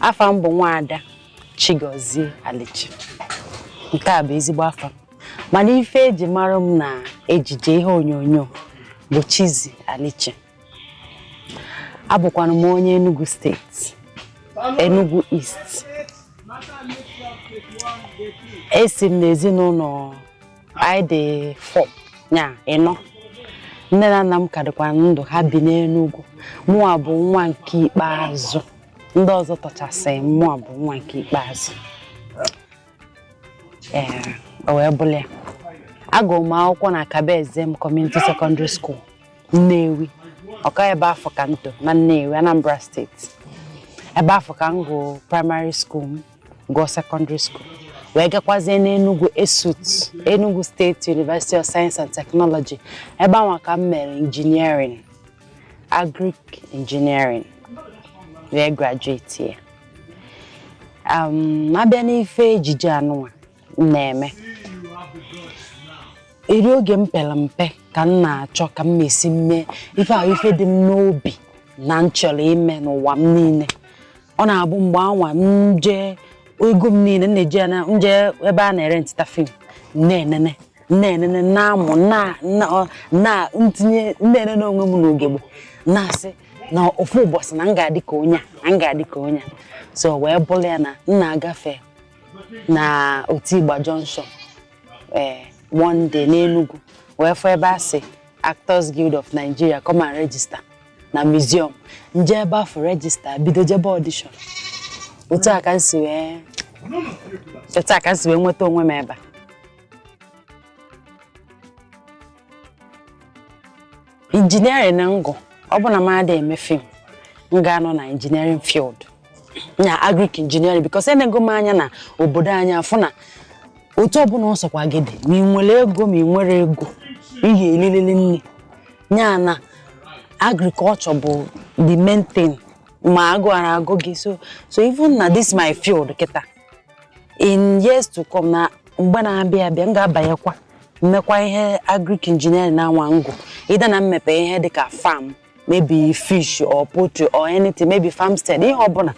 Afa m bụ Nwaada Chigozie Alichi. Nke a bụ ezigbo afa m. Mana ife eji mara m na ejije ihe onyonyo bụ Chizzy Alichi. Abụkwanụ m onye Enugu steeti, Enugu East. Esi m n'ezinụlọ anyị dị 4 nya ịnọ. Nne na nna m ka dịkwa ndụ, ha bi n'Enugu. Mụnwa bụ nwa nke ikpeazụ. Ndị ọzọ tọchasị, mụnwa bụ nwa nke ikpeazụ. Ee, o wee bụrụ ya. Agụrụ m akwụkwọ na Kabezem Community Secondary School, Nnewi. Ọka ebe afọ ka m to na Nnewi, Anambra steeti. Ebe afọ ka m gụrụ primary school m, gụọ secondary school. Wee gakwazie n'Enugu ESUT, Enugu State University of Science and Technology. Ebe ahụ ka m mere engineering, agric engineering, wee graduate ya. Abịa n'ife ejije anụnwa m na-eme, eri oge m pere mpe ka m na-achọ ka m mesi mee ife ahụ, ife dị m n'obi na m chọrọ ime n'ụwa m niile. Ọ na-abụ mgbe anwa m jee, ego m niile m na-eji ya na m jee ebe a na-ere ntịta film, na-enene na-enene na-amụ na ntinye na-enene onwe m n'ugegbe, na-asị na ofu ụbọchị na m ga-adị ka onye a, na m ga-adị ka onye a. So wee bụrụ ya na m na-agafe na Otigba Junction ee one day n'Enugu, wee fụ ebe a sị Actors Guild of Nigeria, come and register na museum. Nje ebe afọ register, bido jebe audition. Otu a ka m si wee nweta onwe m ebe a. Engineering na ngụ, ọ bụ na m adịghị eme film, m ga-anọ na engineering field na agric engineering, because enego m anya na obodo anyị, afụ na otu ọbụla ọ sọkwa gị dị, ma ị nwere ego ma ị nwere ego, ị ga-elilili nri. Ya na agriculture bụ the main thing ma agụ ara agụ gị. So even na this my field kịta, in years to come, na mgbe na-abịa abịa, m ga-abanyekwa mmekwa ihe agric engineering na anwa ngụ ịda na mmepe ihe dịka farm, maybe fish or poultry or anything, maybe farmstead, ihe ọbụla.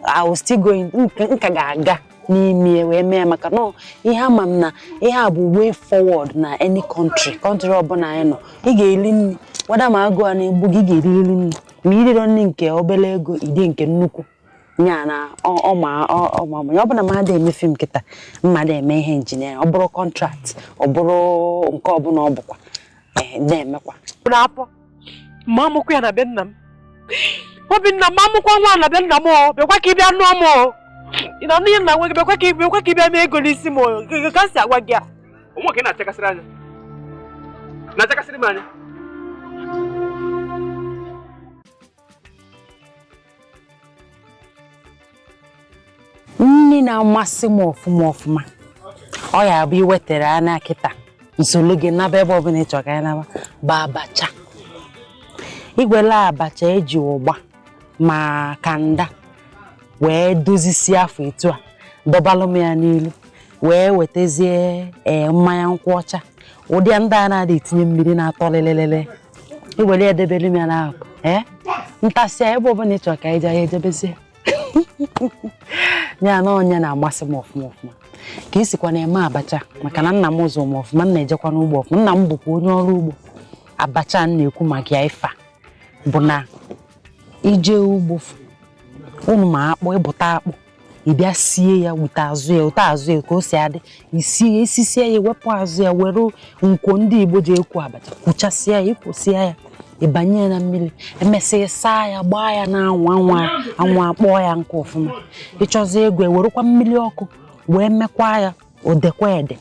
I will still go in, nka ga-aga n'ime wee mee, maka na ihe ama m na ihe a bụ way forward na any country ọbụla anyị nọ. Ị ga-eli nri, wada ma agụụ a na-egbu gị, ị ga-eriri nri. Ma iriro nri nke obere ego, ide nke nnukwu nya na ọma ọma ọma. Ọ bụ na mmadụ eme film kịta, mmadụ eme ihe engineer, ọ bụrụ contract, ọ bụrụ nke ọbụla, ọ bụkwa ee na-emekwa. N'afọ ma amụkwa ya na be nna m, Obinna, ma amụkwa nwa na be nna m, o bịakwa ka ị bịa nụọ m. O ị na-anụ ihe nna nwe gị, bịakwa ka ị bịa mee ego n'isi m. O ka m si agwa gị a. Ụmụ ka ị na-achakasịrị anya, na-achakasịrị m anya. Nri na-amasị m ọfụma ọfụma, ọ ya bụ iwetara anya kịta nsogbu gị naba ebe ọbụla ị chọrọ ka anyị naba, bụ abacha. Igwele abacha eji ụgba ma kanda wee dozisie afọ etu a, dọbalụ m ya n'ilu, wee wetazie ee mmanya nkwụ ọcha, ụdị ya ndị a na-adị etinye mmiri na-atọ lịlịlịlị, iwere ya debere m ya n'akụ ee ntasịa. Ebe ọbụla ị chọrọ ka anyị jee, anyị ejebezie ya. Na ọnya na-amasị m ọfụma ọfụma ka esikwa na-eme abacha, maka na nna m ụzọ m ọfụma, m na-ejekwa n'ugbo ọfụma. Nna m bụkwa onye ọrụ ugbo. Abacha m na-ekwu maka ya ife a bụ na ije ugbo unu ma akpụ, ịbụta akpụ, ị bịa sie ya wute azụ ya, ụta azụ ya ka o si adị, isie ya, isisie ya, wepụ azụ ya, were nkwo ndị Igbo ji ekwu abacha kwuchasịa ya, ikwụsịa ya, ịbanye ya na mmiri. Emesịa, saa ya, gbaa ya n'anwụ, anwụ anwụ akpọọ ya nkụ ọfụma. Ịchọzie ego, ewerekwa mmiri ọkụ wee mekwa ya odekwa ede.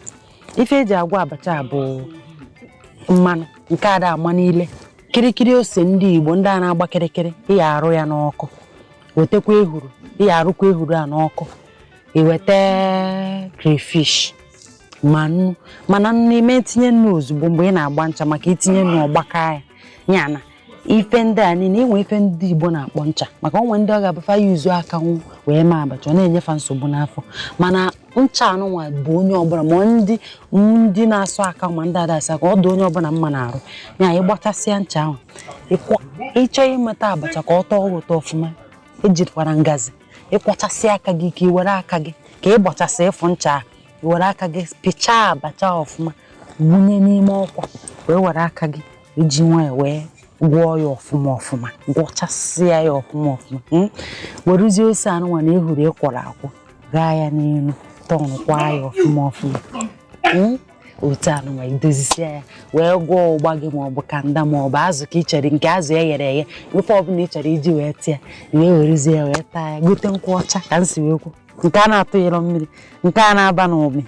Ife eji agwa abacha bụ mmanụ nke ada ama niile, kirikiri ose ndị Igbo ndị a na-agba kirikiri, ị ya arụ ya n'ọkụ, wetakwa ehuru, ị ya arụkwa ehuru a n'ọkụ, iweta crayfish ma nnu. Mana nnu, ime tinye nnu ozugbo mgbe ị na-agba ncha, maka itinye nnu ọgbaka ya. Ya na ife ndị a niile, inwe ife ndị Igbo na-akpọ ncha, maka onwe ndị ọ ga-abụfa ya uzu akanwụ wee mee abacha, ọ na-enyefa nsogbu n'afọ. Mana ncha anụnwa bụ onye ọbụla, ma ndị na-asụ aka ma ndị ada asụ aka, ọ dị onye ọbụla mma na-arụ ya. Ịgbachasịa ncha ahụ, ịchọ imeta abacha ka ọ tọọ gị ụtọ ọfụma, ejirikwara ngazi. Ịkwọchasị aka gị ka i were aka gị ka ị gbọchasị ịfụ ncha a, i were aka gị pịchaa abacha ọfụma, wunye n'ime ọkwa, wee were aka gị iji nwayọọ wee gwọọ ya ọfụma ọfụma, gwọchasịa ya ọfụma ọfụma, werezie ose anụnwa na ehuru ịkwọrọ akwọ ghaa ya n'elu, tọnụkwa ya ọfụma ọfụma, otu anụnwa idozisia ya, wee gwọọ ụgba gị maọbụ kanda maọbụ azụ ka ị chọrọ, nke azụ e ghere eghe, ife ọbụla ị chọrọ iji wee tịa, wee werezie ya wee taa ya. Gote nkwụ ọcha ka m si wee kwu, nke a na-atụghịrọ mmiri, nke a na-aba n'ụmị,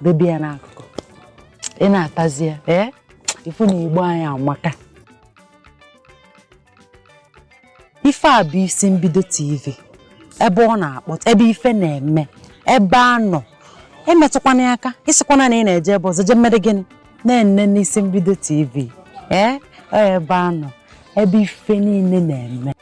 dobe ya n'akụkụ, ị na-atazi ya. Ee, ifu na Igbo anyị amaka. Ife a bụ Isi Mbido TV, ebe ọ na-akpọta, ebe ife na-eme, ebe a nọ emetụkwana ya aka. Ịsịkwana na ị na-eje ebe ọzọ jee mere gịnị? Na-ene n'Isi Mbido TV. Ee, ọ ebe a nọ, ebe ife niile na-eme.